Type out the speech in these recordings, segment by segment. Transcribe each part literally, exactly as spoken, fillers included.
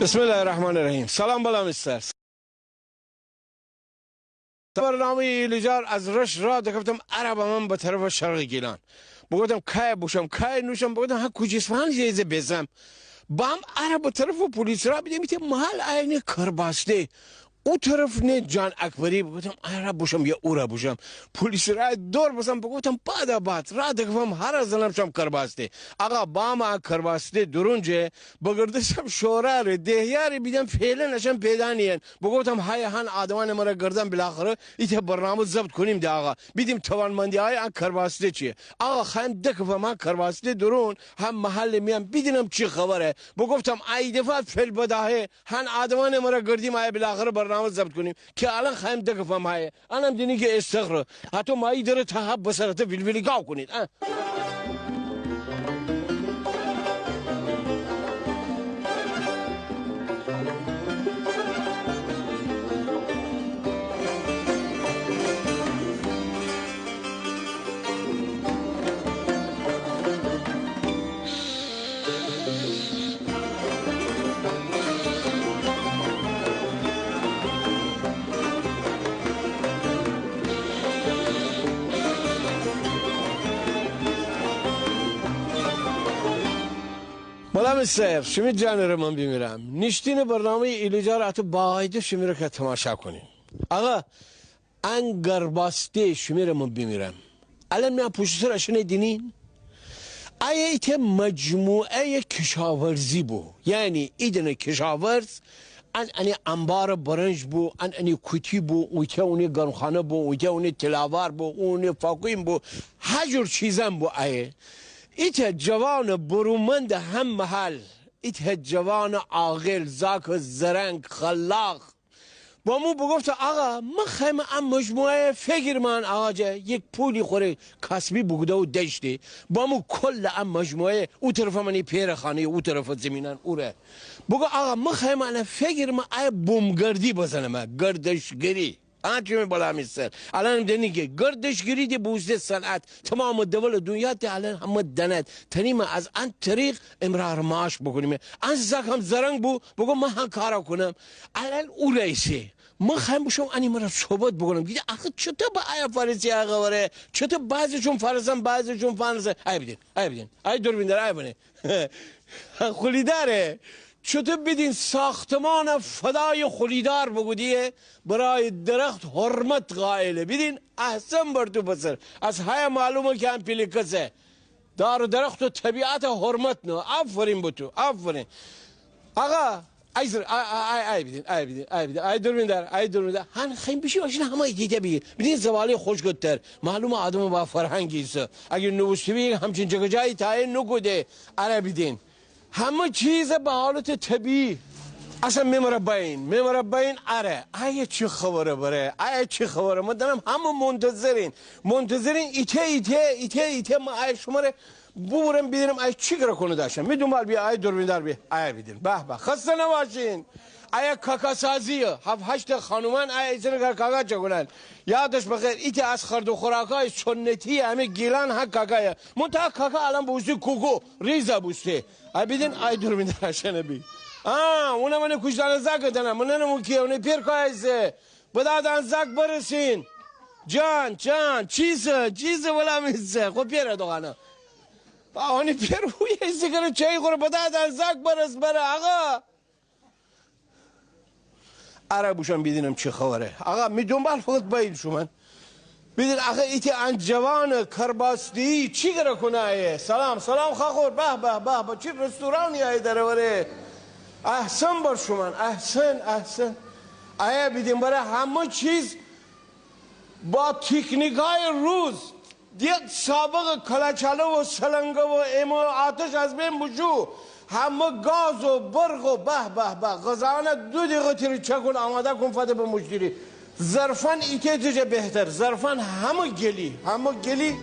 بسم الله الرحمن الرحیم. سلام بلا می سر. برنامه‌یٚ ایلجار از رشت راه دکفتم، اره بامم به طرفٚ شرقٚ گیلان. بوگفتم کایه بوشم، کایه نوشم، بوگفتم ها کوچه اصفهان جه ایزه بیسم. بام اره به طرفٚ پلیس راه بیدم، ایتأ محل ایه نه کرباسده. او طرف نه جان اکبری، بوگفتم اره بوشم یا اوره بوشم. پلیس راه دور بسم، بوگفتم باد باد، راه دکفم هره زنم شم کرباسده. آقا بام ا کرباسده دورون جه بگردشم شوراره، دهیاره بیدم فعلاً اشأن پیدا نیین. بوگفتم هایه هن آدمأنٚ مره گردم، بالاخره ایتأ برنامه ضبط کونیم ده آقا. بیدیم توانمندی‌هایٚ ان کرباسده چیه. آقا خایم دکفم هن کرباسده دورون، هم محلٚ میأن بیدینم چی خبره. بوگفتم ای دفعه فی‌البداهه هن آدمأنٚ مره گردیم، آیه بالاخره برنامه ضبط کونیم. کی الأن خایم دکفم هایه. انم دینی کی استخره. هتو مایی دره تا هب بسر هتو ویل‌ویلی گاو کونید. اه. بلا می سر، شیمی جانٚ ره من بیمیرم. نیشتینٚ برنامه‌یٚ ایلجار اتو باقاعده شیمی ره که تماشا کونین. آقا، ان کرباسده شیمی ره من بیمیرم. الأن می ا پوشت سر اشأنه دینین. ایه ایتأ مجموعه‌یٚ کشاورزی بو. یعنی ایدانه کشاورز، ان انی انبارٚ برنج بو، ان انی کوتی بو، اویتأ اونی گرمخانه بو، اویتأ اونی تلاوار بو، اونی فاکوین بو، هر جور چیزأن بو ایه. ایتأ جوانٚ برومندٚ هم محل، ایتأ جوانٚ عاقل، زاکٚ زرنگ، خلاق، بامو بوگفته آقا، من خایم ا مجموعه‌یه فگیرم، ان آقا جه یک پولی خوره کسبی بوکوده و دأشته. بامو کلٚ ا مجموعه‌یه، او طرفٚ منی پئرٚ خانه‌یه، او طرفٚ زیمینأن اوره. بوگو آقا، من خایم انه فگیرم، ایه بومگردی بزنم، گردشگری. آن چی می بلا می سر. الأن دینی کی گردشگری ده بوسته صنعت. تومامٚ دولٚ دونیا ده الأن همه دأنه. تنیم از ان طریق امرار معاش بوکونیم. ان زاکم زرنگ بو، بوگو من هن کارا کونم. الأن او رئیسه. من خایم بوشوم انی مره صحبت بوکونم. گیده آخه چوطو با ایه فارسی آقا وره؟ چوطو بعضیشون فارسن، بعضیشون فارسن؟ ایه بیدین، ایه بیدین. ایه دوربیندار، ایه بنه. خولیداره. چوطو بیدین ساختمانه فدای خولیدار بوکودیه، برای درخت حرمت قائله. بیدین، احسن بر تو پسر. از هیه معلومه کی ان پیله کسه. دار و درخت و طبیعته حرمت نو. آفرین به تو، آفرین. آقا، ایه سر، ایه، ایه، ایه، ایه بیدین، ایه بیدین، ایه بیدین، ایه دوربیندار، ایه دوربیندار. هن خایم بیشیم اشأنه همه یکه بیدین. بیدین زوالی خوشکتر. معلومه آدمٚ با فرهنگی ایسه. اگر نوبوسته بی همچین جگه‌جایی تعیین نوکوده. اره بیدین. همه چیز به حالت طبیعی. اصلاً می مره بأیین، می مره بأیین اره. ایه چی خبره بره؟ ایه چی خبره؟ من دأنم همه منتظرین. منتظرین ایتأ، ایتأ، ایتأ، ایتأ. من ایه شمره بوبورم بیدینم ایه چی کره کونه داشتن. می دونبال بیا، ایه دوربیندار بیا. ایه بیدین. به به. خسته نباشین. ایه کاکاسازیه. هفت هشت خانومأن ایه ایسن کره کاکا چکونن. یادش بخیر. ایتأ از خورد و خوراکای سنتی همه گیلان ها کاکایه. منتها کاکا الأن بوسته کوکو. ریزه بوسته. ایه بیدین، ایه دوربیندار اشأنه بی. آه، اونه منی کوشتانه زاکه دأنه. من نأنم او کیه، اونی پئر کایه ایسه. بداد ان زاک برسین. جان، جان، چیسه، چیسه بلا می سر. خو پئره دوخانه. آه، اونی پئر هویه ایسه کره چایی خوره. بداد ان زاک برس بره، آقا. اره بوشم بیدینم چی خبره. آقا، می دونبال فقط بأیید شومأن. بیدین آخه ایتأ ان جوانٚ کرباسده‌یی چی کره کونایه. سلام، سلام خاخور. به، به، به، به. چی رستورانی ایه دره وره. احسن بر شومأن. احسن، احسن. ایه بیدین بره همه چیز با تکنیکای روز. دیگه سابق کله‌چاله و سلنگه و ایمه آتش از بین بوشو. همه گاز و برق و به، به، به. غذاانه دو دقیقه تره چکون آماده کون فده به مشتری. ظرفان ایتأ ایتأ جه بهتر. ظرفان همه گلی. همه گلی.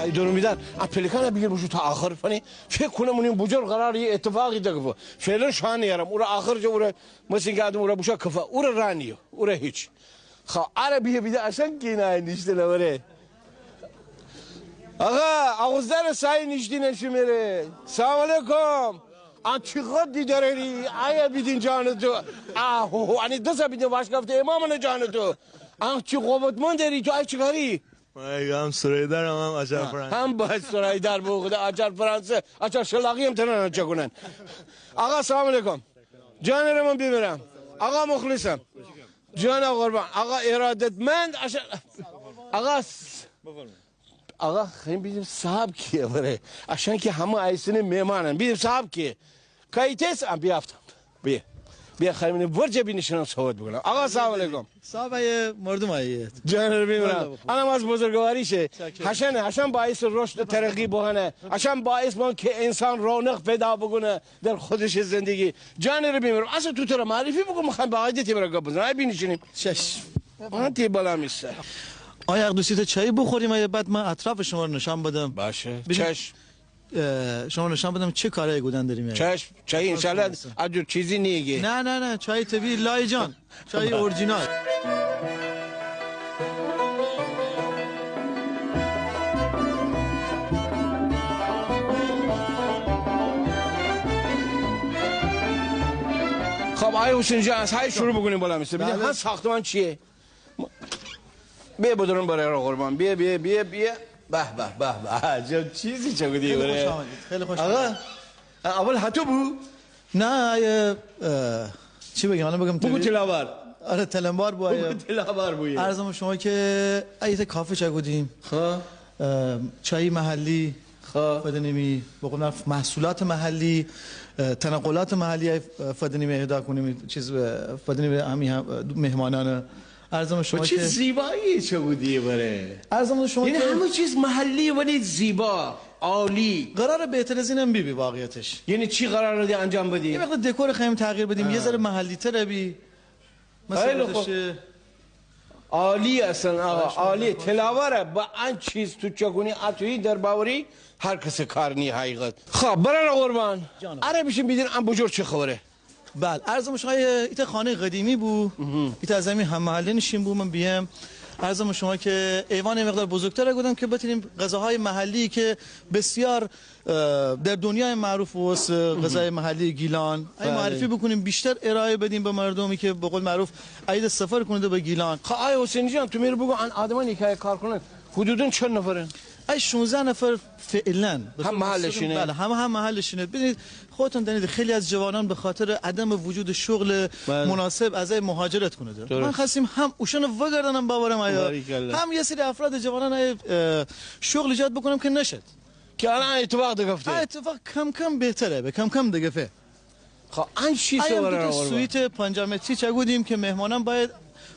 ای دورون بیدار، ا پلیکانه بیگیر بوشو تا آخر فنی. فکر کونم اونی بوجور قرار یه اتفاقی دکفه. فعلاً شانه یارم. اورا آخر جا اورا مثل اینکه آدم اورا بوشو کفه. اورا رانیو. اورا هیچ. خا، اره بیه بیده اشان کی نه نیشته نوره. آقا، آغوزدار سای نیشتی نشی میره. سلام علیکم. آن چی قدی داره ری؟ آیا بیدین جان تو. آه، هو، هو، انی دسا بیدین واشکافته امامن جان تو. آن چی قوتمند داری تو، آی چی کاری؟ من هم سرایدارم، هم آچار فرانسه. هم باید سرایدار بو، خدا آچار فرانسه، آچار شلاقی هم تنن چکونن. آقا، سلام علیکم. جان ره من بیمیرم. آقا مخلصم. جان قربان. آقا ارادتمند. اشان، آقا س-، آقا خیلی بیدیم صاحب کیه بره. اشان که همه ایسنی مهمانن. بیدیم صاحب کیه. کایتس، آ، بیافتم. بیا. بیا خیلی منی ورجه بینشینم صحبت بکنم. آقا سلام علیکم. صاحب، ایه مردم ایه. جان ره بیمیرم. والله بخیر. انم از بزرگواری شه. چاکر. هشان، هشان باعث رشد و ترقی بوهنه. هشان باعث بوهن که انسان رونق پیدا بکنه در خودش زندگی. جان ره بیمیرم. اصلاً تو تره معرفی بکن، می‌خوایم با عایدتی برا گپ بزنم. ای بینشینیم. چشم. آنتی بالا میسته. آیا یک دو سیت چایی بخوریم، آیا بعد من اطراف شما رو نشان بدم؟ باشه. ببین، چشم. اه، شما نشان بدم چه کارایی گودن داریم، یعنی. چشم، چایی انشالله درسته. آجور چیزی نیگه. نه، نه، نه، چای طبیعی لاهیجان. چای اورجینال. خب، آی حسین جان، از های شروع بکنیم بالا میسته. ببین، بله. ها ساختمان چیه؟ بیا بدرم برای را قربان. بیا، بیا، بیا، بیا. به، به، به، به. عجب چیزی چه بودی. خیلی بره. خوش آمدید. خیلی خوش آقا، آمدید. اول هتو بو؟ نه، آیه، اه، چی بگم؟ الان بگم بگو تلی-، تلاوار. آره، تلمبار بو، بگو آیه. تلاوار بو، یه. عرضم شما که ایه کافه چه گودیم. خب. اه، چای محلی. خب. فدنیمی، به قول معروف محصولات محلی، اه، تنقلات محلی، اه، فدنیمی اهدا کنیم، چیز، اه، فدنیمی همی هم، اه، مهمانان. عرضم شما چه که زیبایی چه بودی بره. عرضم شما یعنی که همه چیز محلی ولی زیبا، عالی. قرار بهتر از اینم بی بی واقعیتش. یعنی چی قرار دی انجام بدی؟ یه مقدار دکور خوایم تغییر بدیم، یه ذره محلی تر بی. مثلاً خیلی خوب. بشه. عالی اصلاً آقا، خواهش می‌کنم. عالی. تلاوره با ان چیز تو چکونی اتویی در باوری هر کس کار نی حقیقت. خب، برار قربان. جانم. اره بیشیم بیدین ان بجور چه خبره؟ بله، عرضم شما ایه، ایتا خانه قدیمی بو. ایتا از همین هم‌محله‌نشین بو، من بیام. عرضم شما که ایوان یه مقدار بزرگتر گودم که بتونیم غذاهای محلی که بسیار اه، در دنیای معروف وس غذای محلی گیلان. ای بله. معرفی بکنیم، بیشتر ارائه بدیم به مردمی که به قول معروف ایه سفر کنه به گیلان. خب، آی حسینی جان، تو میره بگو، ان آدمانی که کار کنن، حدوداً چند نفرن؟ ای شونزده نفر فعلاً. به هم طور محلشینه؟ بله، همه هم محلشینه. ببینید، خودتون دانید، خیلی از جوانان به خاطر عدم وجود شغل بله. مناسب از ای مهاجرت کنه دارن. درست. من خواستیم هم اوشان وگردانم باورم آیا. باریکلا. هم یه سری افراد جوانان ای، اه، شغل ایجاد بکنم که نشد. که الان اتفاق دگفته. ها، اتفاق کم کم بهتره، به کم کم دگفه. خب، ان چی ایه سوال هم را تو قربان؟ سویت پنجاه متری چه گودیم که مهمانان باید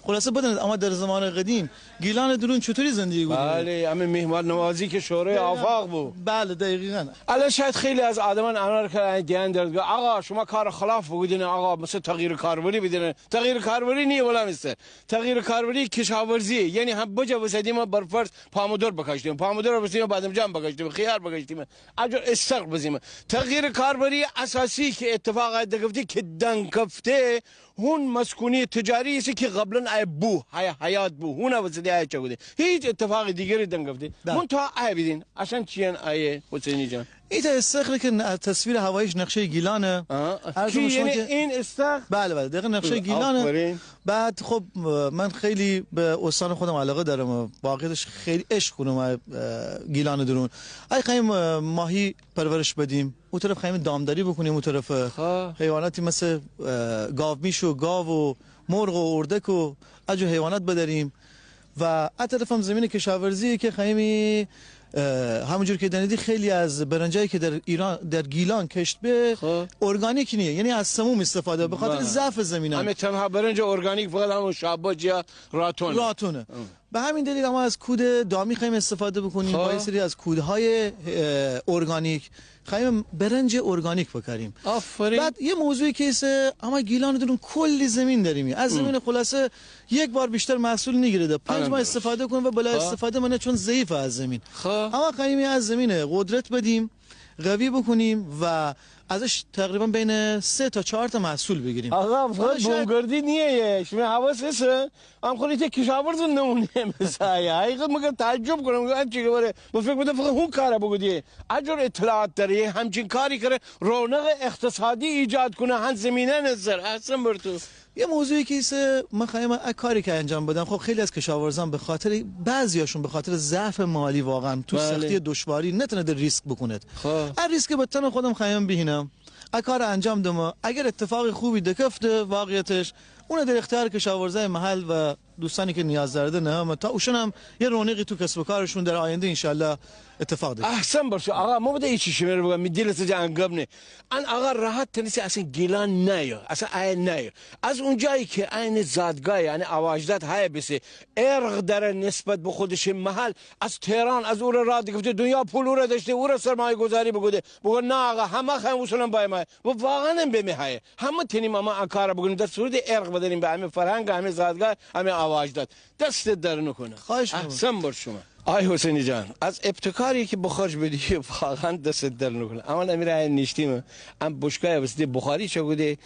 خلاصه بدانید، اما در زمان قدیم گیلان درون چطوری زندگی گودیم؟ بله، همین مهمان نوازی که شورای آفاق بو. بله، دقیقاً. الان شاید خیلی از آدمان انار که دیان درد گو، آقا، شما کار خلاف بودین، آقا، مثل تغییر کاربری بدین. تغییر کاربری نیه، بلا میسته. تغییر کاربری کشاورزی، یعنی هم بجه وسدیم برفرض پامدور بکاشتیم، پامدور وسدیم بادمجان بکاشتیم، خیار بکاشتیم، اجور استخر بزیم. تغییر کاربری اساسی که اتفاق دگفتی که دنکفته، هون مسکونی تجاری ایسه که قبلاً ایه بو، حی-، حیات بو، هون وسدی ایه چه گوده. هیچ اتفاق دیگری دنکفته. بله. منتها ایه بیدین، اصلاً چیان ایه حسینی جان؟ ایتا استخره که ن-، تصویر هواییش نقشهٔ گیلانه. آها. عرض کی، شما یعنی که این استخر؟ بله، بله، دقیقاً نقشهٔ گیلانه. آفرین. بعد خب، اه، من خیلی به استان خودم علاقه دارم و واقعیتش خیلی عشق کنم، اه، گیلان درون. ایه خوایم، اه، ماهی پرورش بدیم، او طرف خوایم دامداری بکنیم، او طرف خب. حیواناتی مثل، اه، گاومیش و گاو و مرغ و اردک و اجور حیوانات بداریم. و ا طرف هم زمین کشاورزیه که خیمی، اه، همونجور که دانیدی خیلی از برنجایی که در ایران، در گیلان کشت به، خب. ارگانیک نیه، یعنی از سموم استفاده به خاطر بله. ضعف زمینان. همین تنها برنج ارگانیک فقط همون شاباج یا راتونه. راتونه. ام. به همین دلیل اما از کود دامی خوایم استفاده بکنیم، خب. با یه سری از کودهای، اه، ارگانیک، خوایم برنج ارگانیک بکاریم. آفرین. بعد یه موضوعی که ایسه، اما گیلان درون کلی زمین دریمی. از زمین خلاصه یک بار بیشتر محصول نیگیره ده. پنج ماه استفاده کنه و بلا استفاده مانه، چون ضعیفه از زمین. خب. اما خوایم از زمین قدرت بدیم، قوی بکنیم و ازش تقریباً بین سه تا چهار تا محصول بگیریم. آقا، فقط بومگردی نیه یه. شما حواس هسه؟ ام خو ایته کشاورز نمونه مثلا. حقیقت مگه تعجب کنم، مگه هر چی که بره. به فکر بودم فقط هون کاره بگودی. اجور اطلاعات داره، یه همچین کاری کره رونق اقتصادی ایجاد کنه، هن زمینه نظر. احسن بر تو. یه موضوعی که ایسه، من خوایم ا کاری که انجام بدم، خب خیلی از کشاورزان به خاطر، بعضیاشون به خاطر ضعف مالی واقعاً تو سختی دشواری نتونه ده ریسک بکونه. خب. ا ریسک به تن خودم خوایم بهینم. ا کار انجام دم. اگر اتفاق خوبی دکفته، واقعیتش، اونه در اختیار کشاورزای محل و دوستانی که نیاز دارده نهمه، تا اوشون هم یه رونقی تو کسب و کارشون در آینده انشالله اتفاق دکفته. احسن بر شو. آقا، مو بده ایچی شمره بگم، می دل سجه انگب نه. ان آقا راحت تنیسی اصلاً گیلان نایه، اصلاً آیه نایه. از اونجایی که عین زادگاه، یعنی آواجداد های بسه، ارق داره نسبت به خودش محل، از تهران، از اوره راه دکفته، دنیا پول اوره داشته، اوره سرمایه گذاری بگوده. بگو نه آقا، همه خوایم اوسونم بای ما. و واقعاً هم به می هایه. همه تنیم اما ا کار بکنیم. در صورت ارق بدنیم به همه فرهنگ، همه زادگاه، همه آواجداد. دست درد نکنه. خواهش می‌کنم. احسن بر شما. آی حسینی جان، از ابتکاری که بخرج بدی، واقعاً دست درد نکنه. اما امیر آیه نیشتیم، ام بشکای بس دی بخاری چه بوده،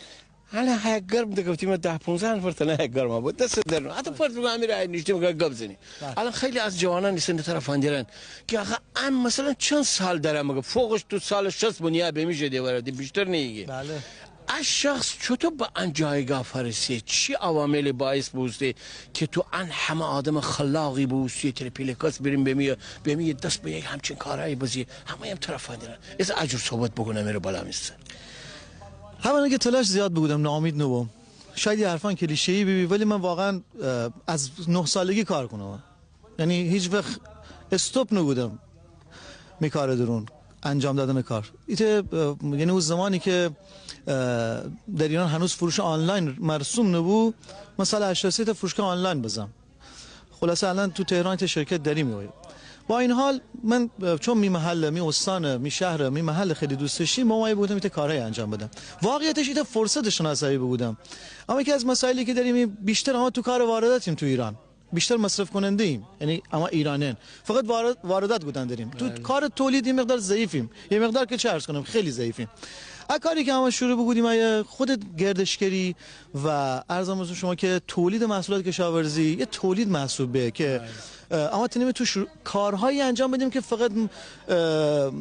حالا های گرم ده گفتیم ده پونزده نفر تنها های گرم بود. دست درد نکنه. حتی فرض بگو امیر آیه نیشتیم که گپ زنی. بله. الان خیلی از جوانان نیستن طرف اندیرن که آقا ام مثلاً چند سال داره، مگه فوقش تو سال شصت بنیا بمیشه دیواره، دی بیشتر نیگه. بله. ا شخص چطور به ان جایگاه فرسه؟ چی عوامل باعث بوسته که تو ان همه آدم خلاقی بوستی، تره پیله کس بریم بمیه، بمیه دست به یک همچین کارایی بزی، همه هم طرف اندیرن. از اجور صحبت بکنم میره بالا میسته. اولاً که تلاش زیاد بوکودم، ناامید نبوم. شاید یه حرفان کلیشه‌ای ببی، ولی من واقعاً، اه، از نه سالگی کار کنم. یعنی هیچ وقت استوپ نوکودم می کار درون، انجام دادن کار. ایته، اه، یعنی او زمانی که، اه، در ایران هنوز فروش آنلاین مرسوم نبو، من سال هشتاد و سه ایته فروشگاه آنلاین بزم. خلاصه الان تو تهران ایته شرکت داریم. با این حال من، اه، چون می محله، می استانه، می شهره، می محله خیلی دوست داشتیم، ما اومایی بوکودم ایته کارهای انجام بدم. واقعیتش ایته فرصت شناسایی بوکودم. اما یکی از مسائلی که داریم، بیشتر اما تو کار وارداتیم تو ایران. بیشتر مصرف کننده ایم، یعنی اما ایرانن فقط وارد، واردات کودن داریم. تو کار تولید یه مقدار ضعیفیم، یه مقدار که چه عرض کنم، خیلی ضعیفیم. ا کاری که اما شروع بوکودیم، ای خود گردشگری و عرضم حضور شما که تولید محصولات کشاورزی یه تولید محسوب به که، اه، اما تنیم تو شروع کارهایی انجام بدیم که فقط، اه،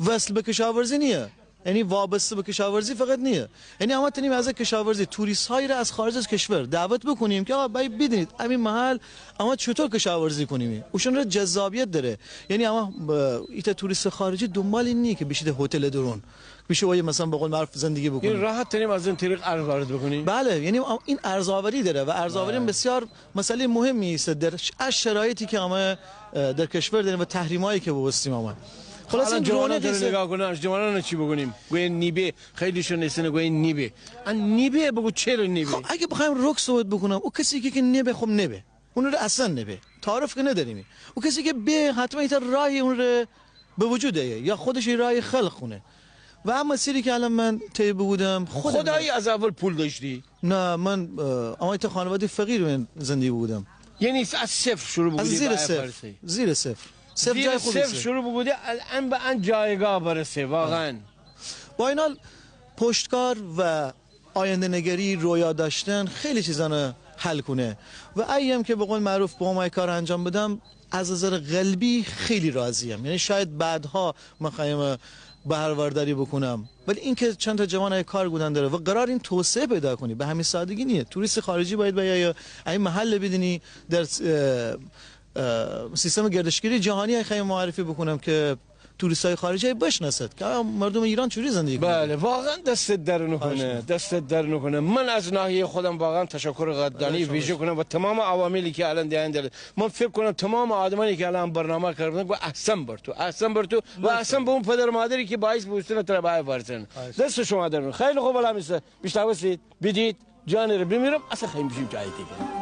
وصل به کشاورزی نیه. یعنی وابسته به کشاورزی فقط نیه. یعنی اما تنیم از کشاورزی توریست‌هایی را از خارج از کشور دعوت بکنیم که آقا بایید بدینید همین محل اما چطور کشاورزی کنیم، اوشون را جذابیت داره. یعنی اما ب-، ایتا توریست خارجی دنبال این نیه که بشه ده هتل درون، بشه وای مثلاً به قول معروف زندگی بکنه. یعنی راحت تنیم از این طریق ارز وارد بکنیم. بله، یعنی ام-، این ارزآوری داره و ارزآوری هم بسیار مسئلهٔ مهمی است در ش-، ا شرایطی که اما، اه، در کشور داریم و تحریمایی که بوستیم اما. خلاص، الان این جوانان رونقی است. نگاه کنن، از جوانان چی بگونیم؟ گویه نیبه، خیلیشون نیستن، گویه نیبه. ان نیبه بگو چرا نیبه؟ خب، اگه بخوایم رک صحبت بکنم، او کسی که، که نیبه، خب نیبه. اون رو اصلاً نیبه. تعارف که نداریم. او کسی که به، حتماً ایتا راهی اون رو به وجود آیه یا خودش یه راهی خلق کنه. و ا مسیری که الان من طی بوکودم، خودم خدایی از اول پول داشتی؟ نه، من، اه، اما ایتا خانوادهٔ فقیر من زندگی بوکودم. یعنی از صفر شروع بوکودی؟ از زیر صفر. زیر صفر. صفر جای خوبی است. زیر صفر شروع بوکودی، الان به ان جایگاه برسه، واقعاً. با این حال، پشتکار و آینده‌نگری، رویا داشتن، خیلی چیزان حل کنه. و ایم که به قول معروف با ما کار انجام بدم، از نظر قلبی خیلی راضیم. یعنی شاید بعدها من خوایم بهره‌برداری بکنم. ولی اینکه چند تا جوان ای کار کودن داره و قرار این توسعه پیدا کنی، به همین سادگی نیه. توریست خارجی باید بیایه، ای محل بدینی، در، اه، اه، سیستم گردشگری جهانی ای خوایم معرفی بکنم که توریستای خارجی بشناسد که مردم ایران چوری زندگی کنه. بله، واقعاً دست درد نکنه. خواهش می‌کنم. دست درد نکنه. من از ناحیهٔ خودم واقعاً تشکر قدردانی ویژه کنم و تمام عواملی که الان دیگه داره. من فکر کنم تمام آدمانی که الان برنامه کردن، گو احسن بر تو، احسن بر تو و احسن به اون پدر و مادری که باعث بوستن ترا بای ورزن. خواهش. دست شما درد نکنه. خیلی خوب، الان میسه بیشتر وسید، بدید، جانی رو بمیرم، اصلاً خیلی می‌شیم جای دیگه.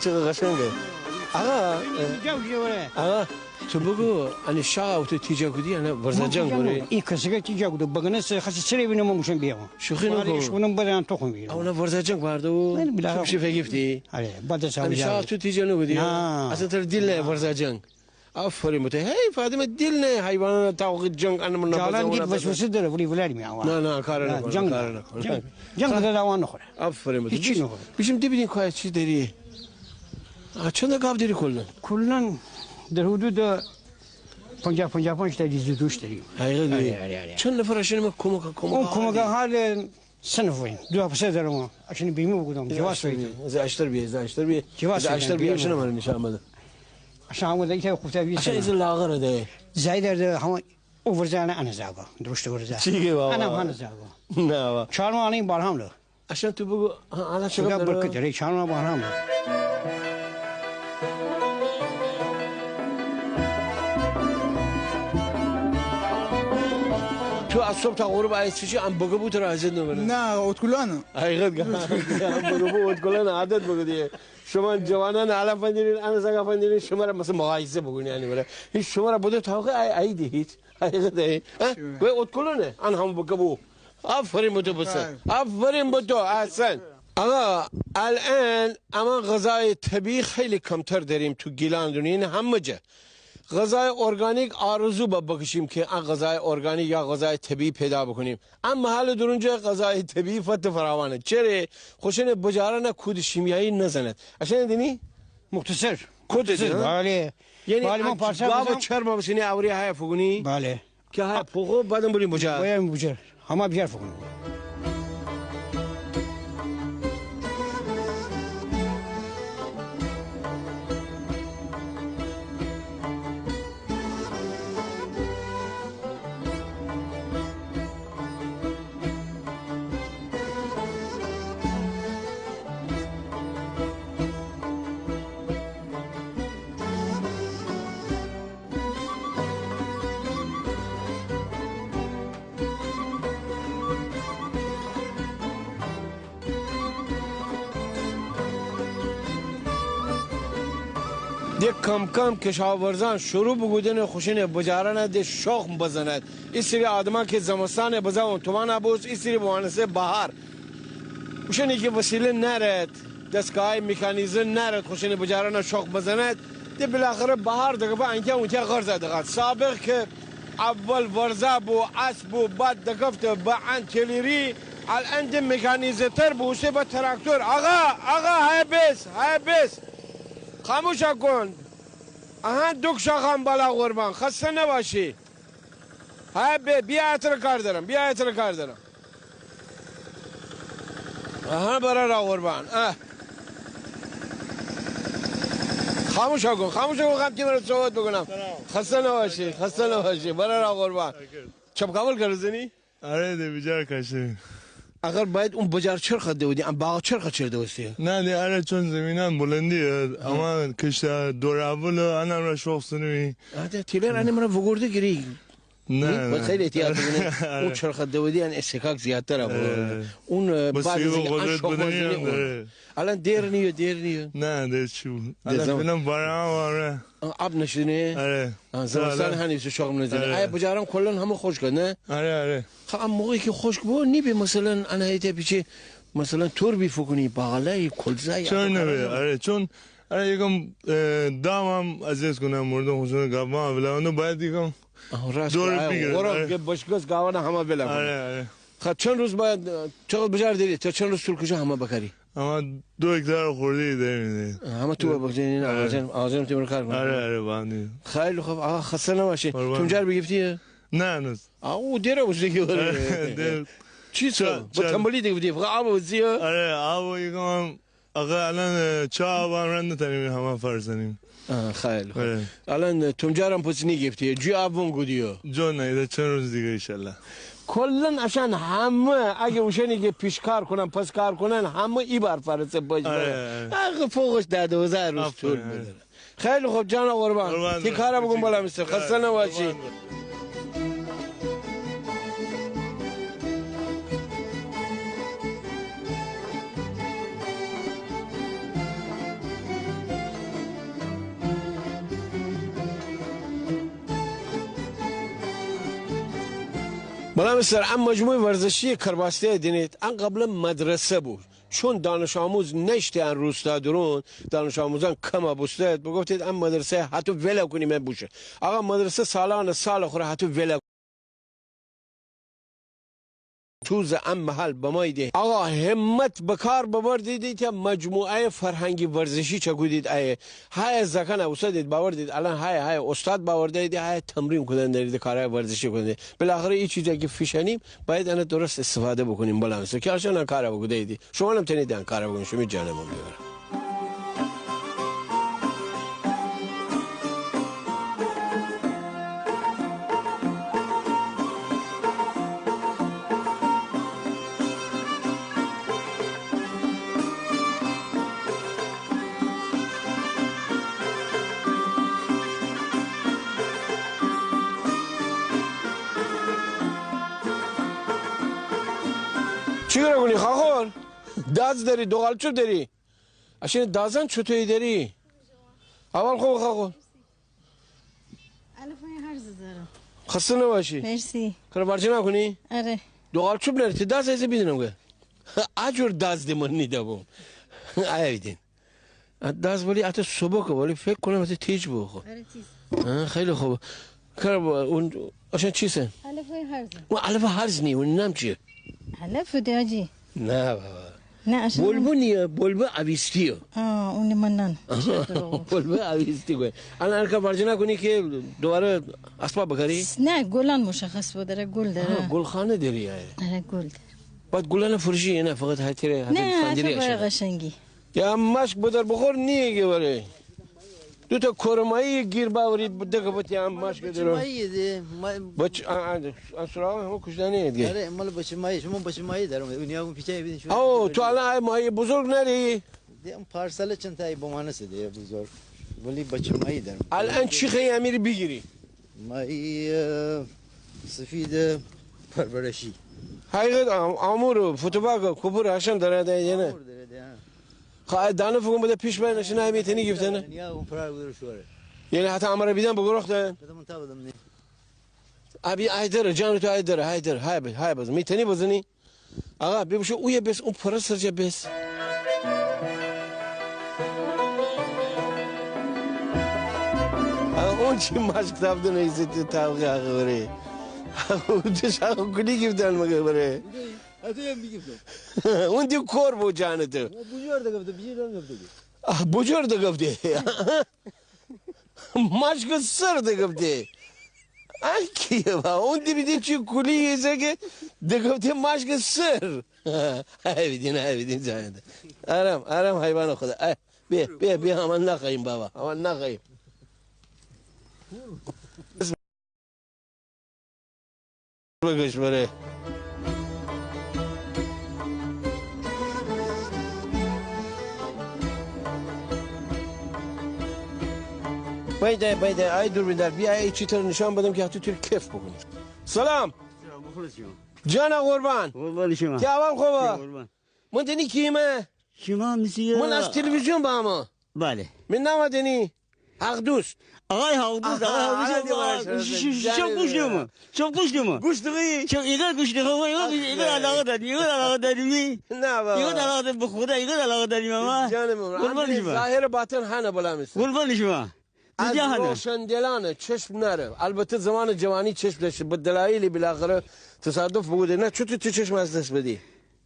چقدر قشنگه. آقا، اه، آقا، تو بگو، انی شاخ اوتو تیجا کودی، انا ورزا جنگ بوری؟ این کسکه تیجا کودو، بگنه سه خاصی سری بینه من موشن بیام. شوخی نکن. شونم بدن تو خون بیام. اونا ورزا جنگ بردو؟ من بلا تو بشی فگیفتی؟ آره، بعد از انی شاخ تو تیجا نکودی؟ نه. اصلاً تر دیل نه ورزا جنگ. آفرین بوته. هی فاطمه، دیل نه حیوانان تا وقت جنگ ان من جالان گیت وسوسه دره، ولی ولاری می آوا. نه، نه، کار نکن، جنگ کار نکن. جنگ ده دوان نخوره. آفرین بوته. هیچی نخوره. بیشیم دی بیدین کای چی دری. آ، چند گاب دری کلاً؟ کلاً در حدود پنجاه، پنجاه پنج تا ریزی دوش دری. حقیقت دی. آره، آره، آره. چند نفر اشن ما کمک، کمک اون کمک حال سه نفر وین. دو افسر درم. اشان بیمه بوکودم. جواز وین. از اشتر بیا، از اشتر بیا. جواز از اشتر بیا، اشان مره نشان بده. اشان آمده ایتا کوفته بیا. اشان ایزه لاغر ده. زایدر ده همه او ورزه انه، انه زاگا. درشت ورزه. چی گی بابا؟ انه هم انه زاگا. نه بابا. چارما انه بارهام له. اشان تو بگو، ها، الان چقدر دره؟ برکت دره، چارما بارهام له. تو از صبح تا غروب آیه چی چی، ام بگه بو تره عزت نبره. نه، اوتکلانه. حقیقت گه. ام بگه بو اوتکلانه، عادت بگه دیه. شما جوانان حالا فندیرین، ان زاگا فندیرین، شما را مثلاً مقایسه بکنی، یعنی بله. هیچ شما را بده تا آخه ای، ای دی هیچ. حقیقت ای. ها؟ و اوتکلانه، ان هم بگه بو. آفرین به تو پسر. آفرین به تو، احسن. آقا، الان اما غذای طبیعی خیلی کمتر داریم تو گیلان دونیا، این همه جا. غذای ارگانیک آرزو با بکشیم که ان غذای ارگانیک یا غذای طبیعی پیدا بکنیم. اما حال درونجا غذای طبیعی فت فراوانه. چره؟ خوشن بجاران کود شیمیایی نزند. اشان دینی؟ مختصر. کود مختصر، دینی؟ بله. یعنی بله، من پارسا گاب بزنم. چرم بسینی اوری های فگونی؟ بله. که های پوخو بعدم بریم بجار. بایم بجار. همه بیار فگونی. ده کم‌کم کشاورزان شروع بوکودن خوشن بجاران ده شخم بزند. ایسری آدمان که زمستان بزه اون تومان بوس، ایسری بوانسه بهار. اوشانی که وسیله نارد، دستگاه مکانیزه نارد، خوشن بجاران شخم بزند، ده بالاخره بهار دکفه انکه اونکه غرض دکفت. سابق که اول ورزه بو، اسب بو، بعد دکفته به انتلیری، الان ده مکانیزه‌تر بوسته به تراکتور. آقا، آقا، های بس، های بس. خاموش کن. آها، دوک شاخم بالا قربان. خسته نباشی. های بیا، بیا اتره کار دارم، بیا اتره کار دارم. آها، برار قربان. اه. خاموش کن، خاموش کن، خام که برات صحبت بکنم. سلام. خسته نباشی، خسته نباشی. برار قربان. چکاول کار زنی؟ آره ده، بجار کاشته. اگر باید اون بجار چرخ دودی، ام باغ چرخ چر دوستی؟ نه ده، آره، چون زمینان بلندیه، اما کشت دور اول انم را شخص نمی. آره، تیلر انم را وگرده گیری. نه، نه. باید خیلی احتیاط بکنی. آره. اون چرخ دودی ان اصطکاک زیادتر بو. آره. اون، اه، بس بعد از اینکه قدرت شخم بدنی زنی هم اون. داره. الان دیر نیه، دیر نیه. نه، دیر چی بو؟ الان فعلاً باران واره. آب نشینه؟ آره. آه، زمستان هنیز شخم نزنه. آره. آیا بجاران کلاً همه خشک، نه؟ آره، آره. خب، ام موقعی که خشک بو، نیبه مثلاً انه ایته پیچه، مثلاً تربی فوکونی، باغلایی، کلزایی، چرا نبه؟ آره، چون، آره، یکم، اه، دام هم اذیت کنه، مردم خوشون گابان، ولی اونو باید یکم آها، راست دور آه، بیگرد، غراب آره. که بشکست گاوان همه بلا کنه. آره، آره. خب چند روز باید، اه، چقدر بجار داری؟ تا چند روز طول کشه همه بکاری؟ اما دو هکتار خورده ای داریم دیگه. همه تو بکاری، نه، آره. آغاجان، آغاجان تو کار کنی. آره، آره، با هم دیگه. خیلی خوب، آقا خسته نباشی. قربان. تو بجار بیگیفتی؟ نه، هنوز. آه، او دیر اوزه کی وره. دیر. چی سو؟ چا-، با چا-، تنبلی دیگه بودی، فقط آب اوزی. آره، آب و یکم آقا، الان، اه، چا آب هم رند نتانیم، همه فرزنیم. آه، خیلی خوب. آره. الان، اه، تومجارم پس نیگیفتی، جوی آب ون گودیو؟ جو نه، ایده چند روز دیگه انشالله. کلاً اشان همه، اگه اوشانی که پیش کار کنن، پس کار کنن، همه ای بار فرسه پس آره، بره. آره. آقا، فوقش ده دوازده روز آفرین، طول آره. بداره. خیلی خوب، جان قربان. قربان تی دارم. کارا بگم بالا میسته. خسته نباشی. قربان دارم. بلا می سر، ا مجموعهٔ ورزشی کرباسیه دینید، ان قبلاً مدرسه بو. چون دانش آموز نشته ان روستا درون، دانش آموزان کم بوستید، بگفتید ان مدرسه هتو ولا کونیم بوشه. آقا مدرسه سالان سال خوره هتو ولا توز ا محل بمایدی. آقا همت بکار ببردیدی تا مجموعهٔ فرهنگی ورزشی چکودید ایه. های زکن اوسدید باوردید، الان های، های استاد باوردیدی، های تمرین کودن دریدی، کارهای ورزشی کودن دریدی. بالاخره ای چیزی که فیشنیم، باید انه درست استفاده بکونیم. بلا می سر، که ارشان ان کار بکودیدی. شومانم تنید ان کار بکونید، شیمی جانه بون بیاره. چی کار کونی خاخور؟ داز دری، دوغالچوب دری. اشین دازان چوتویی دری؟ احوال خوب خاخور؟ الف های هرز دارم. خسته نباشی. مرسی. کره بارجه نکونی؟ آره. دوغالچوب نری، تی داز ایزه بیدینم که. اجور داز دی من نیده بوم. ایه بیدین. داز ولی اته سبکه، ولی فکر کونم اته تیز بو خو. آره، تیز. ها، خیلی خوب. کار با اون، اشان چیسه؟ الف های هرز. اون الف هرز نی، اون نام چیه؟ الف دی آجی. نه بابا. نه، اشان بلبو نیه، بلبو اویستیه. آه، اون من نان. بلبو اویستی گوی. الان کار بارجه نکونی که دوباره اسباب بکاری؟ نه، گلان مشخص بو دره، گل دره. آه، گلخانه دری یعنی. آره، گل دره. بعد گلان فروشی نه، فقط هتیره، نه، فندری اته برای قشنگی. یا مشک بدر بخور نیه گه بره. دو تا کورمایی گیر باوری دگفتی هم مشک درو. بچه مایی ده. بچه، آ، آ، آ، سراغ همه کشتنه دیگه. آره، مال بچه مایی، شما بچه مایی دارم. اون یا اون پیچه بیدین شما. او، تو الان ای مایی بزرگ نری؟ ده اون پارسال چند تایی بمانسه ده بزرگ. ولی بچه مایی دارم. الان چی خیلی امیری بیگیری؟ مایی، اه، سفید پرورشی. حقیقت آم-، آمور و فتوباک و کپور هشم دره ده یا نه؟ آمور دره ده، ها. خو ای دانه فوکون بده پیش بره نشینه ای میتنی گیفتنه. یا اون فرار بودر شوره. یعنی حتی امره بیدن بگروختن؟ بده من تا بدم نه. ابی ای دره، جان تو ای دره، ای دره، های ب-، های بزن. میتنی بزنی؟ آقا، بی بوشو اویه بیس، اون پره سرجه بیس. آقا، اون چی مشک تاودن ایسه تی تاوقی آقا بره؟ اون چی شاخ کلی گیفتن مگه بره؟ اون دی کور بو جان تو. بوجور دگفته، بیجیر دگفته. آه، بوجور دگفته. مشک سر دگفته. آی کیه با؟ اون دی بیدی چی کلی ایسه که دگفته مشک سر. ای بیدین، ای بیدین جان ده. آرام، آرام حیوان خدا. ای، بیا، بیا، بیا، همان نخاییم بابا. همان نخاییم. بگش بره. بایده، بایده، ای دوربیندار، بیا ای چی تره نشان بدم که حتی تو کیف بکنی. سلام. سلام، مخلص شما. جان قربان. قربان شما. تی احوال خوبه؟ قربان. من دنی کیمه؟ شما میسی؟ من از تلویزیون بامه. بله. می نام دنی حق‌دوست. آقای حق‌دوست، آقای حق‌دوست. چوب گوش دیمه. چوب گوش دیمه. گوش دیمی؟ چوب، ایقدر گوش دیمه، ایقدر علاقه داری، ایقدر علاقه داری. نه بابا. ایقدر علاقه داری، به خدا ایقدر علاقه داری ماما. جان من. قربان شما. ظاهر باطن هنه بلا می سر. قربان شما. از روشندلانه چشم نره. البته زمان جوانی چشم داشته، به دلایلی بالاخره تصادف بوده. نه، چطور تی چشم از دست بدی؟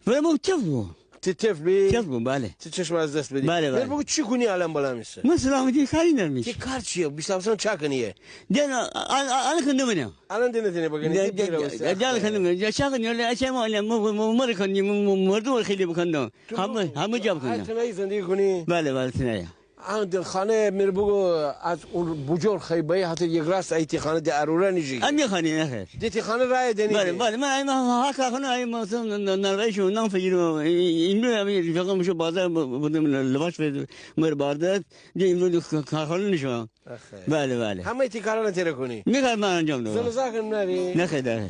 ولی من تف بوم. تی تف بی؟ تف بوم، بله. تی چشم از دست بدی. بله، بله. بگو چی کونی الان بلا می سر؟ من سلامتی کاری نمیشه. تی کار چیه؟ بیست و هفت سال چا کنیه؟ دن، ال-، ال-، الان کنده منم. الان دنه دنه بگنی. دن، دن، دن، دن کنده منم. چا کنی؟ الان اچه ما، الان ما، ما، ما، ما کنی، ما، ما، مردم خیلی بکندم. همه، همه جا بکندم. تنهایی زندگی کنی؟ بله، بله، تنهایی. آن دل خانه میر بگو از اون بجور خیبایی حتی یک راست ای تی خانه ده اروره نیجی. امی خانه نه خیر. ده تی خانه رای دنی. بله، بله، من امی ها کارخانه ای مثلاً ن-، ن-، نرویشم، نان فگیرم. ای-، ای-، امرو امی رفیقم شو بازار ب-، بودم لباس فید مر باردت. ده امرو ده ک-، کارخانه نشم. آخه. بله، بله. همه تی کارانه تره کنی. می کار من انجام دهم. زن و زاکم نری؟ نه خیر، نه خیر.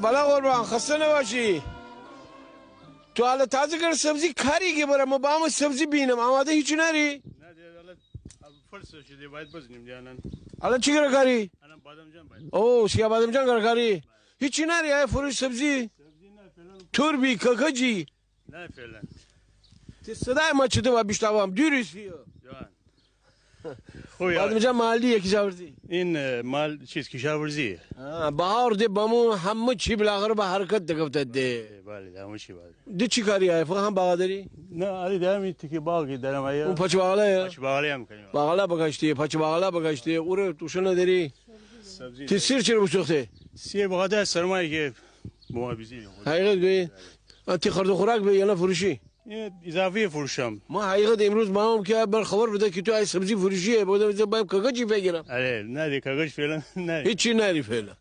بلا قربان، خسته نباشی. تو حالا تازه کره سبزی کاری کی بره، مه بامه سبزی بینم، آماده هیچی ناری؟ نه، ده حالا فرصت شده، باید بزنیم ده الان. الان چی کره کاری؟ الان بادمجان باید. او، سیاه بادمجان کره کاری. هیچی ناری، ای فروش سبزی؟ سبزی نه، فعلاً. تربی، ککجی؟ نه، فعلاً. تی صدای مه چطو با بیشتاوم، دوری سی. جان. خوبی. بادمجان محلیه یا کشاورزی؟ این، اه، مال چیز کشاورزیه. ها، بهار ده بمو همه چی بالاخره به حرکت دکفته ده. بله، ده همه چی بله. ده چی کاری آیه؟ فقط هم باغداری؟ نه، آره، ده همی تکی باغی دارم آیه. اون پچ باغلا یا؟ پچ باغلا هم کنیم. باغلا بکاشتی، پچ باغلا بکاشتی، اوره توشنه داری؟ سبزی تی داریم. سیر چره بوسوخته؟ سیر بخاطر سرمایه که بما بیزی. حقیقت گویی؟ آ، تی خرد و خوراک به یا نه فروشی؟ یه اضافی فروشم. مه حقیقت امروز مامم که بر خبر بده که تو ای سبزی فروشیه، بودم ایسه بایم کاغذی فگیرم. آره، نه ده کاغذ فعلاً نه. هیچی ناری فعلاً.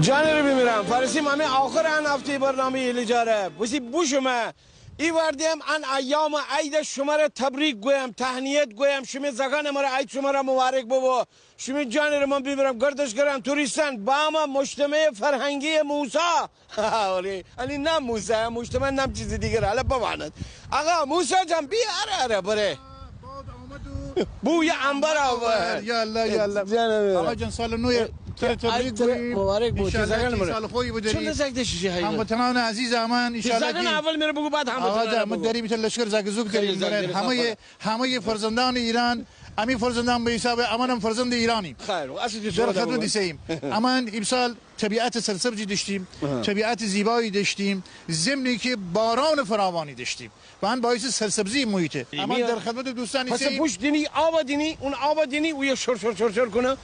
جانٚ ره بیمیرم، فارسی مامی آخر ان هفته‌یٚ برنامه‌یٚ ایلجاره. بسی بوشومه. ای وار دیم ان ایام عید شمره تبریک گویم، تهنیت گویم، شیمی زاکانٚ مره عید شمره مبارک ببو. شیمی جانٚ ره من بیمیرم، گردشگران، توریستان، بامه مجتمع فرهنگی موسی. اولی، انی نام موسی، مجتمع نام چیزی دیگر، حالا بماند. آقا موسی جان، بیا، اره، اره، بره. باد آمد و بوی عنبر آورد. یا الله، یا الله. جانم. آقا جان، سال نو تره تبریک گوییم. مبارک بو. انشالله کی سال خوبی بداری. هموطنان عزیز امان، انشالله کی اول مره بگو، بعد هموطنان. آقا جان، من داریم ایتأ لشکر زاک زوک داریم. همه‌یٚ همه‌یٚ فرزندانٚ ایران، امی فرزندان به حساب امانم فرزندٚ ایرانیم. خیر، اصل کی در خدمت ایسه‌ییم. امان امسال طبیعت سرسبزی داشتیم، طبیعت زیبایی داشتیم، ضمنی که باران فراوانی داشتیم و ان باعث سرسبزی محیطه. امان در خدمت دوستان ایسه‌ییم. پس پوش دینی، آب دینی، اون آب دینی، اویه شر شر شر شر کنه،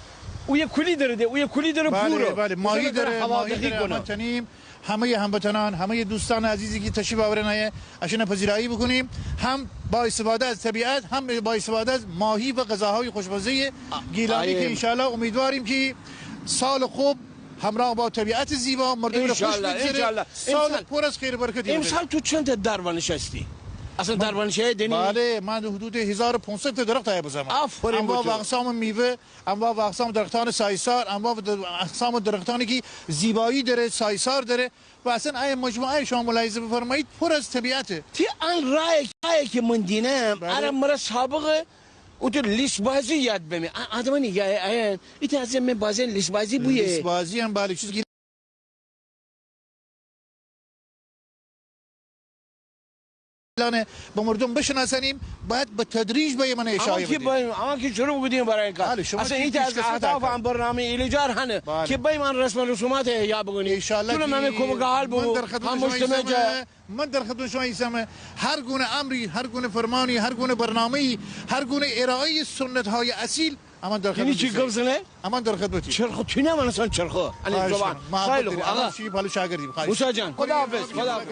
اویه کولی دره ده، اویه کولی دره پوره. بله، ماهی دره، ماهی دره، امان تنیم. همه‌یٚ هموطنان، همه‌یٚ دوستانٚ عزیزی کی تشریف آورن آیه، اشانه پذیرایی بکنیم. هم با استفاده از طبیعت، هم با استفاده از ماهی و غذاهای خوشمزه‌یٚ گیلانی کی انشالله امیدواریم کی سال خوب همراه با طبیعت زیبا مردم ره خوش بگذره. سال پر از خیر و برکتی ببه. امسال تو چند تا دربانش هستی؟ اصلاً دربانش دینی؟ بله، من حدود هزار و پانصد تا درخت آیه بزمه. آفرین بو تو. انواع و اقسام میوه، انواع و اقسام درختان سایسار، انواع و در-، اقسام درختانی کی زیبایی دره، سایسار دره و اصلاً ای مجموعه شما ملاحظه بفرمایید پر از طبیعته. تی ان رای، رای کی من دینم، بله. اره مره سابقه او تو لیس بازی یاد بمی. آ-، آدمانی یا، ای، ایتأ از من بازی لیس بازی بویه. لیس بازی هم بله، چیزی کی الان به مردم بشناسانیم، باید به تدریج به من اشاره بدیم. اما کی بایم، اما کی شروع بکودیم برای این کار. بله، شما اصلاً کی ایتأ از اهداف ان برنامه‌یٚ ایلجار هنه کی بایم ان رسم و رسومات احیا بکنیم. انشالله کی من در خدمت شما ایسم. من در خدمت شما ایسم. هر گونه امری، هر گونه فرمانی، هر گونه برنامه‌ای، هر گونه ارائه‌یٚ سنت‌های اصیل، امان در خدمت ایسیم. امان در خدمتی. چرخو، تو نمانستن چرخو. خواهش کنم. محبت داریم. آقا. شیمی پالو شاگردیم. خواهش. موسی جان، خداحافظ، خداحافظ.